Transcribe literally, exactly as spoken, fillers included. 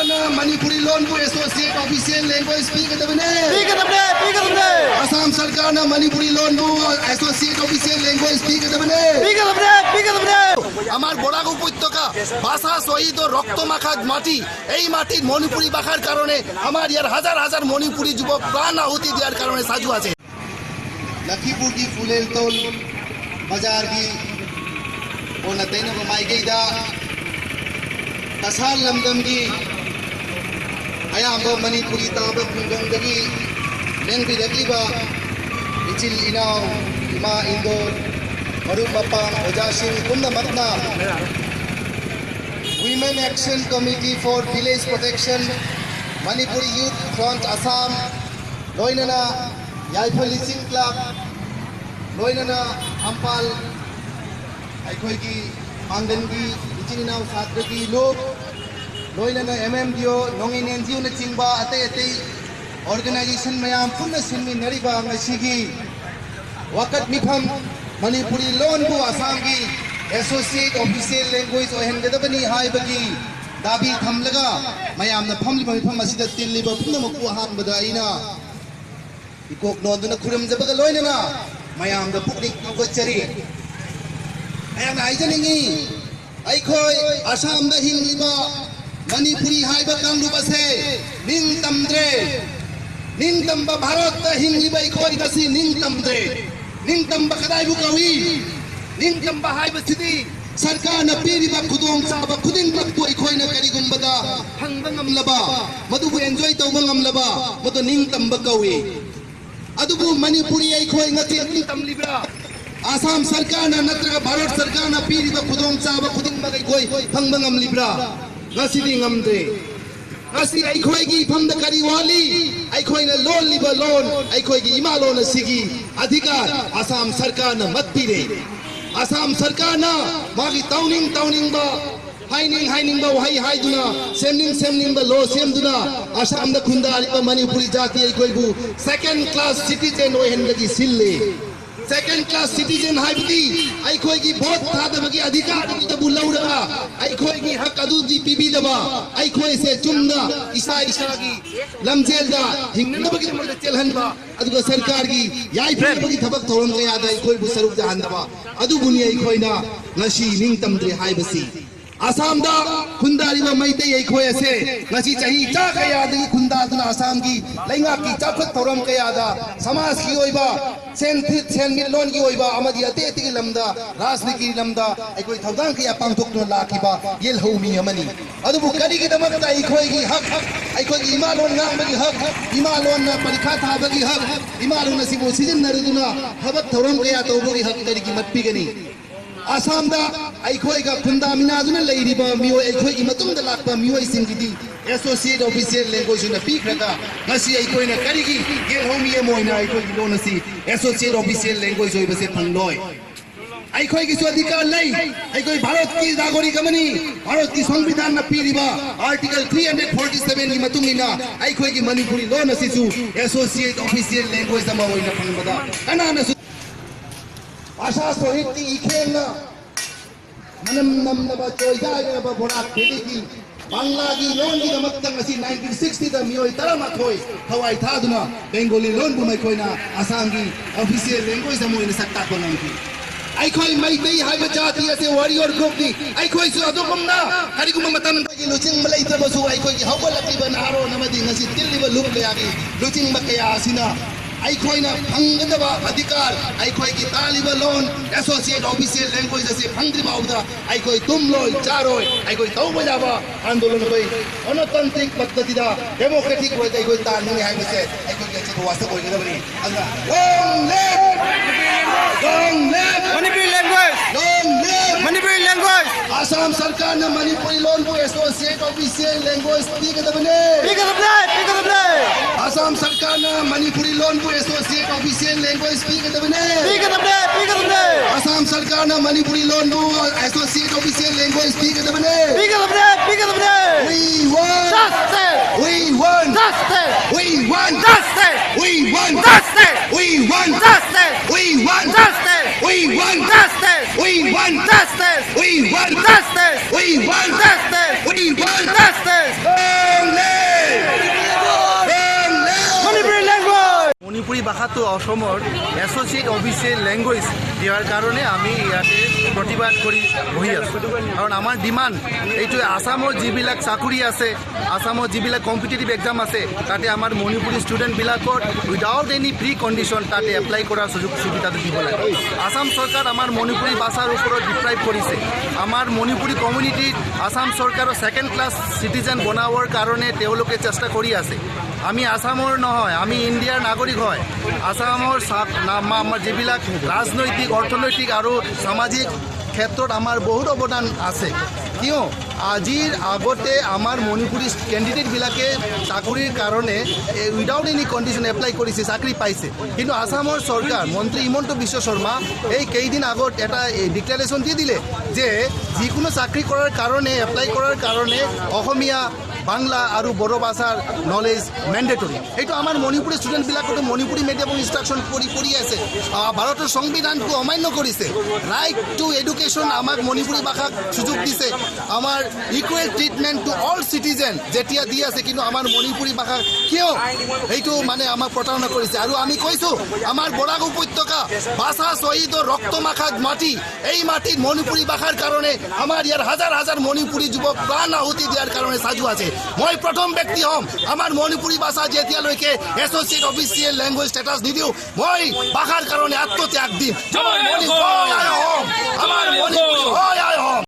ꯃꯅꯤꯄꯨꯔꯤ ꯂꯣꯟꯕꯨ associate official language ꯄꯤꯒꯗꯕꯅꯦ꯫ ꯄꯤꯒꯗꯕꯅꯦ, ꯄꯤꯒꯗꯕꯅꯦ꯫ Assam ꯁꯔꯀꯥꯔꯅ ꯃꯅꯤꯄꯨꯔꯤ ꯂꯣꯟꯕꯨ associate official language ꯄꯤꯒꯗꯕꯅꯦ꯫ ꯄꯤꯒꯗꯕꯅꯦ, ꯄꯤꯒꯗꯕꯅꯦ। আমাৰ বৰাক উপত্যকা ভাষা শহীদ ও ৰক্ত মাখা মাটি, এই মাটিত মণিপুৰী ভাষাৰ কাৰণে আমাৰ ইয়াৰ হাজাৰ হাজাৰ মণিপুৰী যুৱক প্ৰাণ আহুতি দিয়াৰ কাৰণে সাজু আছে। ꯂꯛꯈꯤꯄꯨꯔꯒꯤ ꯐꯨꯂꯦꯜꯇꯣꯜ ꯕꯖꯥꯔꯒꯤ ꯑꯣꯟꯅ ꯇꯩꯅꯕ ꯃꯥꯏꯀꯩꯗ ꯀꯁꯥꯔ ꯂꯝꯗꯝꯒꯤ ꯑꯌꯥꯝꯕ ꯃꯅꯤꯄꯨꯔꯤ ꯇꯥꯕ ꯈꯨꯡꯒꯪꯗꯒꯤ ꯂꯦꯡꯕꯤꯔꯛꯂꯤꯕ ꯏꯆꯤꯜ ꯏꯅꯥꯎ, ꯏꯃꯥ ꯏꯟꯗꯣꯜ, ꯃꯔꯨꯞ ꯃꯄꯥꯡ, ꯑꯣꯖꯥꯁꯤꯡ ꯄꯨꯝꯅꯃꯛꯅ Women Action Committee for Village Protection, Manipuri Youth Front Assam, ꯂꯣꯏꯅꯅ ꯌꯥꯏꯐ ꯂꯤꯁꯤꯡ ꯀ꯭ꯂꯕ, ꯂꯣꯏꯅꯅ ꯐꯝꯄꯥꯜ ꯑꯩꯈꯣꯏꯒꯤ ꯄꯥꯡꯒꯟꯒꯤ ꯏꯆꯤꯟ ꯏꯅꯥꯎ ꯁꯥꯇ꯭ꯔꯒꯤ ꯂꯨꯞ, ꯂꯣꯏꯅꯅ ꯑꯦꯝ ꯑꯦꯝ ꯗꯤ ꯑꯣ, ꯅꯣꯡꯏꯟ ꯑꯦꯟ ꯖꯤ ꯑꯣꯅꯆꯤꯡꯕ ꯑꯇꯩ ꯑꯇꯩ ꯑꯣꯔꯒꯅꯥꯏꯖꯦꯁꯟ ꯃꯌꯥꯝ ꯄꯨꯟꯅ ꯁꯤꯟꯃꯤꯟꯅꯔꯤꯕ ꯉꯁꯤꯒꯤ ꯋꯥꯀꯠ ꯃꯤꯐꯝ, ꯃꯅꯤꯄꯨꯔꯤ ꯂꯣꯟꯕꯨ ꯑꯁꯥꯝꯒꯤ associate official language ꯑꯣꯏꯍꯟꯒꯗꯕꯅꯤ ꯍꯥꯏꯕꯒꯤ ꯗꯥꯕꯤ ꯊꯝꯂꯒ ꯃꯌꯥꯝꯅ ꯐꯝꯂꯤꯕ ꯃꯤꯐꯝ ꯑꯁꯤꯗ ꯇꯤꯜꯂꯤꯕ ꯄꯨꯝꯅꯃꯛꯄꯨ ꯑꯍꯥꯟꯕꯗ ꯑꯩꯅ ꯏꯀꯣꯛ ꯅꯣꯟꯗꯨꯅ ꯈꯨꯔꯨꯝꯖꯕꯒ ꯂꯣꯏꯅꯅ ꯃꯌꯥꯝꯗ ꯄꯨꯛꯅꯤꯡ ꯊꯧꯒꯠꯆꯔꯤ꯫ ꯑꯩꯍꯥꯛꯅ ꯍꯥꯏꯖꯅꯤꯡꯉꯤ, ꯑꯩꯈꯣꯏ ꯑꯁꯥꯝꯗ ꯍꯤꯡꯂꯤꯕ ꯃꯅꯤꯄꯨꯔꯤ ꯍꯥꯏꯕ ꯀꯥꯡꯂꯨꯞ ꯑꯁꯦ ꯅꯤꯡꯇꯝꯗ꯭ꯔꯦ꯫ ꯅꯤꯡꯇꯝꯕ ꯚꯥꯔꯠꯇ ꯍꯤꯡꯂꯤꯕ ꯑꯩꯈꯣꯏ ꯉꯁꯤ ꯅꯤꯡꯇꯝꯗ꯭ꯔꯦ꯫ ꯅꯤꯡꯇꯝꯕ ꯀꯗꯥꯏꯕꯨ ꯀꯧꯏ? ꯅꯤꯡꯇꯝꯕ ꯍꯥꯏꯕꯁꯤꯗꯤ ꯁꯔꯀꯥꯔꯅ ꯄꯤꯔꯤꯕ ꯈꯨꯗꯣꯡꯆꯥꯕ ꯈꯨꯗꯤꯡꯃꯛꯄꯨ ꯑꯩꯈꯣꯏꯅ ꯀꯔꯤꯒꯨꯝꯕꯗ ꯐꯪꯕ ꯉꯝꯂꯕ, ꯃꯗꯨꯕꯨ ꯑꯦꯟꯖꯣꯏ ꯇꯧꯕ ꯉꯝꯂꯕ, ꯃꯗꯨ ꯅꯤꯡꯇꯝꯕ ꯀꯧꯏ꯫ ꯑꯗꯨꯕꯨ ꯃꯅꯤꯄꯨꯔꯤ ꯑꯩꯈꯣꯏ ꯉꯁꯤ ꯅꯤꯡꯇꯝꯂꯤꯕ꯭ꯔꯥ? ꯑꯁꯥꯝ ꯁꯔꯀꯥꯔꯅ ꯅꯠꯇ꯭ꯔꯒ ꯚꯥꯔꯠ ꯁꯔꯀꯥꯔꯅ ꯄꯤꯔꯤꯕ ꯈꯨꯗꯣꯡꯆꯥꯕ ꯈꯨꯗꯤꯡꯃꯛ ꯑꯩꯈꯣꯏ ꯐꯪꯕ ꯉꯝꯂꯤꯕ꯭ꯔꯥ? ꯉꯁꯤꯗꯤ ꯉꯝꯗ꯭ꯔꯦ꯫ ꯉꯁꯤ ꯑꯩꯈꯣꯏꯒꯤ ꯏꯐꯝꯗ ꯀꯔꯤ ꯋꯥꯠꯂꯤ? ꯑꯩꯈꯣꯏꯅ ꯂꯣꯜꯂꯤꯕ ꯂꯣꯟ, ꯑꯩꯈꯣꯏꯒꯤ ꯏꯃꯥ ꯂꯣꯟ ꯑꯁꯤꯒꯤ ꯑꯙꯤꯀꯥꯔ ꯑꯁꯥꯝ ꯁꯔꯀꯥꯔꯅ ꯃꯠꯄꯤꯔꯦ꯫ ꯑꯁꯥꯝ ꯁꯔꯀꯥꯔꯅ ꯃꯥꯒꯤ ꯇꯧꯅꯤꯡ ꯇꯧꯅꯤꯡꯕ, ꯍꯥꯏꯅꯤꯡ ꯍꯥꯏꯅꯤꯡꯕ ꯋꯥꯍꯩ ꯍꯥꯏꯗꯨꯅ, ꯁꯦꯝꯅꯤꯡ ꯁꯦꯝꯅꯤꯡꯕ ꯂꯣ ꯁꯦꯝꯗꯨꯅ ꯑꯁꯥꯝꯗ ꯈꯨꯟꯗꯥꯔꯤꯕ ꯃꯅꯤꯄꯨꯔꯤ ꯖꯥꯇꯤ ꯑꯩꯈꯣꯏꯕꯨ second class citizen ꯑꯣꯏꯍꯟꯕꯒꯤ ꯁꯤꯜꯂꯤ꯫ Second class citizen ꯍꯥꯏꯕꯗꯤ ꯑꯩꯈꯣꯏꯒꯤ ꯚꯣꯠ ꯊꯥꯗꯕꯒꯤ ꯑꯙꯤꯀꯥꯔ ꯑꯗꯨꯗꯕꯨ ꯂꯧꯔꯒ ꯑꯩꯈꯣꯏꯒꯤ ꯍꯛ ꯑꯗꯨꯗꯤ ꯄꯤꯕꯤꯗꯕ, ꯑꯩꯈꯣꯏꯁꯦ ꯆꯨꯝꯅ ꯏꯁꯥ ꯏꯁꯥꯒꯤ ꯂꯝꯖꯦꯜꯗ ꯍꯤꯡꯅꯅꯕꯒꯤꯗꯃꯛꯇ ꯆꯦꯜꯍꯟꯕ, ꯑꯗꯨꯒ ꯁꯔꯀꯥꯔꯒꯤ ꯌꯥꯏꯐꯅꯕꯒꯤ ꯊꯕꯛ ꯊꯧꯔꯝ ꯀꯌꯥꯗ ꯑꯩꯈꯣꯏꯕꯨ ꯁꯔꯨꯛ ꯌꯥꯍꯟꯗꯕ ꯑꯗꯨꯕꯨꯅꯤ ꯑꯩꯈꯣꯏꯅ ꯉꯁꯤ ꯅꯤꯡꯇꯝꯗ꯭ꯔꯦ ꯍꯥꯏꯕꯁꯤ꯫ ꯑꯁꯥꯝꯗ ꯈꯨꯟꯗꯥꯔꯤꯕ ꯃꯩꯇꯩ ꯑꯩꯈꯣꯏ ꯑꯁꯦ ꯉꯁꯤ ꯆꯍꯤ ꯆꯥ ꯀꯌꯥꯗꯒꯤ ꯈꯨꯟꯗꯥꯗꯨꯅ ꯑꯁꯥꯝꯒꯤ ꯂꯩꯉꯥꯛꯀꯤ ꯆꯥꯎꯈꯠ ꯊꯧꯔꯝ ꯀꯌꯥꯗ, ꯁꯃꯥꯖꯀꯤ ꯑꯣꯏꯕ, ꯁꯦꯟ ꯊꯤꯠ ꯁꯦꯟꯃꯤꯠꯂꯣꯟꯒꯤ ꯑꯣꯏꯕ ꯑꯃꯗꯤ ꯑꯇꯩ ꯑꯇꯩꯒꯤ ꯂꯝꯗ, ꯔꯥꯖꯅꯤꯇꯤꯒꯤ ꯂꯝꯗ ꯑꯩꯈꯣꯏ ꯊꯧꯗꯥꯡ ꯀꯌꯥ ꯄꯥꯡꯊꯣꯛꯇꯨꯅ ꯂꯥꯛꯈꯤꯕ ꯌꯦꯜꯍꯧ ꯃꯤ ꯑꯃꯅꯤ꯫ ꯑꯗꯨꯕꯨ ꯀꯔꯤꯒꯤꯗꯃꯛꯇ ꯑꯩꯈꯣꯏꯒꯤ ꯍꯛ, ꯑꯩꯈꯣꯏꯒꯤ ꯏꯃꯥ ꯂꯣꯟ ꯉꯥꯡꯕꯒꯤ ꯍꯛ, ꯏꯃꯥ ꯂꯣꯟꯅ ꯄꯔꯤꯈꯥ ꯊꯥꯕꯒꯤ ꯍꯛ, ꯏꯃꯥ ꯂꯣꯟ ꯑꯁꯤꯕꯨ ꯁꯤꯖꯤꯟꯅꯔꯗꯨꯅ ꯊꯕꯛ ꯊꯧꯔꯝ ꯀꯌꯥ ꯇꯧꯕꯒꯤ ꯍꯛ ꯀꯔꯤꯒꯤ ꯃꯠꯄꯤꯒꯅꯤ? ꯑꯁꯥꯝꯗ ꯑꯩꯈꯣꯏꯒ ꯈꯨꯟꯗꯥꯃꯤꯟꯅꯗꯨꯅ ꯂꯩꯔꯤꯕ ꯃꯤꯑꯣꯏ, ꯑꯩꯈꯣꯏꯒꯤ ꯃꯇꯨꯡꯗ ꯂꯥꯛꯄ ꯃꯤꯑꯣꯏꯁꯤꯡꯒꯤꯗꯤ associate official language ꯑꯣꯏꯅ ꯄꯤꯈ꯭ꯔꯒ ꯉꯁꯤ ꯑꯩꯈꯣꯏꯅ ꯀꯔꯤꯒꯤ ꯌꯦꯜꯍꯧ ꯃꯤ ꯑꯃ ꯑꯣꯏꯅ ꯑꯩꯈꯣꯏꯒꯤ ꯂꯣꯟ ꯑꯁꯤ associate official language ꯑꯣꯏꯕꯁꯦ ꯐꯪꯂꯣꯏ? ꯑꯩꯈꯣꯏꯒꯤꯁꯨ ꯑꯙꯤꯀꯥꯔ ꯂꯩ꯫ ꯑꯩꯈꯣꯏ ꯚꯥꯔꯠꯀꯤ ꯅꯥꯒꯔꯤꯛ ꯑꯃꯅꯤ꯫ ꯚꯥꯔꯠꯀꯤ ꯁꯪꯕꯤꯙꯥꯟꯅ ꯄꯤꯔꯤꯕ Article three hundred forty seven ꯒꯤ ꯃꯇꯨꯡ ꯏꯟꯅ ꯑꯩꯈꯣꯏꯒꯤ ꯃꯅꯤꯄꯨꯔꯤ ꯂꯣꯟ ꯑꯁꯤꯁꯨ associate official language ꯑꯃ ꯑꯣꯏꯅ ꯐꯪꯕꯗ ꯀꯅꯥꯅꯁꯨ ꯚꯥꯁꯥ ꯁꯥꯍꯤꯇ꯭ꯌꯒꯤ ꯏꯈꯦꯡꯅ ꯃꯅꯝ ꯅꯝꯂꯕ ꯆꯣꯏꯖꯥꯏꯔꯕ ꯕꯣꯔꯥꯛ ꯚꯦꯂꯤꯒꯤ ꯕꯪꯂꯥꯒꯤ ꯂꯣꯟꯒꯤꯗꯃꯛꯇ ꯉꯁꯤ nineteen sixty ꯗ ꯃꯤꯑꯣꯏ ꯇꯔꯥꯃꯥꯊꯣꯏ ꯊꯋꯥꯏ ꯊꯥꯗꯨꯅ ꯕꯦꯡꯒꯣꯂꯤ ꯂꯣꯟꯕꯨ ꯃꯈꯣꯏꯅ ꯑꯁꯥꯝꯒꯤ official language ꯑꯃ ꯑꯣꯏꯅ ꯁꯛ ꯇꯥꯛꯄ ꯉꯝꯈꯤ꯫ ꯑꯩꯈꯣꯏ ꯃꯩꯇꯩ ꯍꯥꯏꯕ ꯖꯥꯇꯤ ꯑꯁꯦ warrior group ꯅꯤ꯫ ꯑꯩꯈꯣꯏꯁꯨ ꯑꯗꯨꯒꯨꯝꯅ ꯀꯔꯤꯒꯨꯝꯕ ꯃꯇꯝꯗꯒꯤ ꯂꯨꯆꯤꯡꯕ ꯂꯩꯇ꯭ꯔꯕꯁꯨ ꯑꯩꯈꯣꯏꯒꯤ ꯍꯧꯒꯠꯂꯛꯂꯤꯕ ꯅꯍꯥꯔꯣꯟ ꯑꯃꯗꯤ ꯉꯁꯤ ꯇꯤꯜꯂꯤꯕ ꯂꯨꯞ ꯀꯌꯥꯒꯤ ꯂꯨꯆꯤꯡꯕ ꯀꯌꯥ ꯑꯁꯤꯅ ꯑꯩꯈꯣꯏꯅ ꯐꯪꯒꯗꯕ ꯑꯙꯤꯀꯥꯔ, ꯑꯩꯈꯣꯏꯒꯤ ꯇꯥꯜꯂꯤꯕ ꯂꯣꯟ, associate official language ꯑꯁꯤ ꯐꯪꯗ꯭ꯔꯤ ꯐꯥꯎꯕꯗ ꯑꯩꯈꯣꯏ ꯇꯨꯝꯂꯣꯏ ꯆꯥꯔꯣꯏ, ꯑꯩꯈꯣꯏ ꯇꯧꯕ ꯌꯥꯕ ꯑꯥꯟꯗꯣꯂꯟ ꯑꯩꯈꯣꯏ ꯒꯅꯇꯟꯇ꯭ꯔꯤꯛ ꯄꯗꯙꯇꯤꯗ democratic way ꯗ ꯑꯩꯈꯣꯏ ꯇꯥꯟꯒꯅꯤ ꯍꯥꯏꯕꯁꯦ ꯑꯩꯈꯣꯏꯒꯤ ꯑꯆꯧꯕ ꯋꯥꯁꯛ ꯑꯣꯏꯒꯗꯕꯅꯤ꯫ ꯑꯗꯨꯅ long live, long live, Manipuri language! Long live! Manipuri language! Assam ꯁꯔꯀꯥꯔꯅ ꯃꯅꯤꯄꯨꯔꯤ ꯂꯣꯟꯕꯨ associate official language ꯄꯤꯒꯗꯕꯅꯤ꯫ ꯄꯤꯒꯗꯕꯅꯦ, ꯄꯤꯒꯗꯕꯅꯦ꯫ ꯑꯁꯥꯝ ꯁꯔꯀꯥꯔꯅ ꯃꯅꯤꯄꯨꯔꯤ ꯂꯣꯟꯕꯨ associate official language ꯄꯤꯒꯗꯕꯅꯤ꯫ ꯄꯤꯒꯗꯕꯅꯦ, ꯄꯤꯒꯗꯕꯅꯦ꯫ ꯑꯁꯥꯝ ꯁꯔꯀꯥꯔꯅ ꯃꯅꯤꯄꯨꯔꯤ ꯂꯣꯟꯕꯨ associate official language ꯄꯤꯒꯗꯕꯅꯤ꯫ ꯄꯤꯒꯗꯕꯅꯦ, ꯄꯤꯒꯗꯕꯅꯦ꯫ We want justice. We want justice. We want justice. We want justice. We want justice. We want justice. We want justice. We want justice. We want justice. We want justice. We want justice. Long live! Long live! Manipuri language. Manipuri ভাষাটো অসমৰ associate official language দিয়াৰ কাৰণে আমি ইয়াতে প্ৰতিবাদ কৰি বহি আছোঁ। কাৰণ আমাৰ ডিমাণ্ড এইটোৱে, আছামৰ যিবিলাক চাকৰি আছে, আছামত যিবিলাক কম্পিটিটিভ এক্সাম আছে, তাতে আমাৰ মণিপুৰী ষ্টুডেণ্টবিলাকৰ উইদাউট এনি প্ৰি কণ্ডিশ্যন তাতে এপ্লাই কৰাৰ সুযোগ সুবিধাটো দিব লাগে। আছাম চৰকাৰ আমাৰ মণিপুৰী ভাষাৰ ওপৰত ডিপ্ৰাইভ কৰিছে। আমাৰ মণিপুৰী কমিউনিটিক আছাম চৰকাৰৰ ছেকেণ্ড ক্লাছ চিটিজেন বনাবৰ কাৰণে তেওঁলোকে চেষ্টা কৰি আছে। আমি আছামৰ নহয়, আমি ইণ্ডিয়াৰ নাগৰিক হয়। আছামৰ চা-, না-, মা-, আমাৰ যিবিলাক ৰাজনৈতিক, অৰ্থনৈতিক আৰু সামাজিক ক্ষেত্ৰত আমাৰ বহুত অৱদান আছে। কিয়? আজিৰ আগতে আমাৰ মণিপুৰী কেণ্ডিডেটবিলাকে চাকৰিৰ কাৰণে উইদাউট এনি কণ্ডিশ্যন এপ্লাই কৰিছে, চাকৰি পাইছে। কিন্তু আছামৰ চৰকাৰ, মন্ত্ৰী হিমন্ত বিশ্ব শৰ্মা এই কেইদিন আগত এটা ডিক্লেৰেশ্যন দি দিলে যে যিকোনো চাকৰি কৰাৰ কাৰণে, এপ্লাই কৰাৰ কাৰণে অসমীয়া, বাংলা আৰু বড়ো ভাষাৰ নলেজ মেণ্ডেটৰী। এইটো আমাৰ মণিপুৰী ষ্টুডেণ্টবিলাকতো মণিপুৰী মিডিয়ামত ইনষ্ট্ৰাকশ্যন কৰি কৰি আছে। আহ, ভাৰতৰ সংবিধানটো অমান্য কৰিছে। ৰাইট টু এডুকেশ্যন আমাক মণিপুৰী ভাষাক সুযোগ দিছে। আমাৰ equal treatment to all citizen যেতিয়া দি আছে, কিন্তু আমাৰ মণিপুৰী ভাষা কিয় সেইটো মানে আমাক প্ৰতাৰণা কৰিছে। আৰু আমি কৈছোঁ, আমাৰ বৰাক উপত্যকা ভাষা শ্বহীদৰ ৰক্ত মাখা মাটি, এই মাটিত মণিপুৰী ভাষাৰ কাৰণে আমাৰ ইয়াৰ হাজাৰ হাজাৰ মণিপুৰী যুৱক প্ৰাণ আহুতি দিয়াৰ কাৰণে সাজু আছে। মই প্ৰথম ব্যক্তি হ'ম, আমাৰ মণিপুৰী ভাষা যেতিয়ালৈকে এছ'চিয়েট অফিচিয়েল লেংগুৱেজ ষ্টেটাছ নিদিওঁ, মই ভাষাৰ কাৰণে আত্মত্যাগ দিম। আমাৰ মণিপুৰী, হয়, আই অসম। আমাৰ মণিপুৰী, হয়, আই অসম।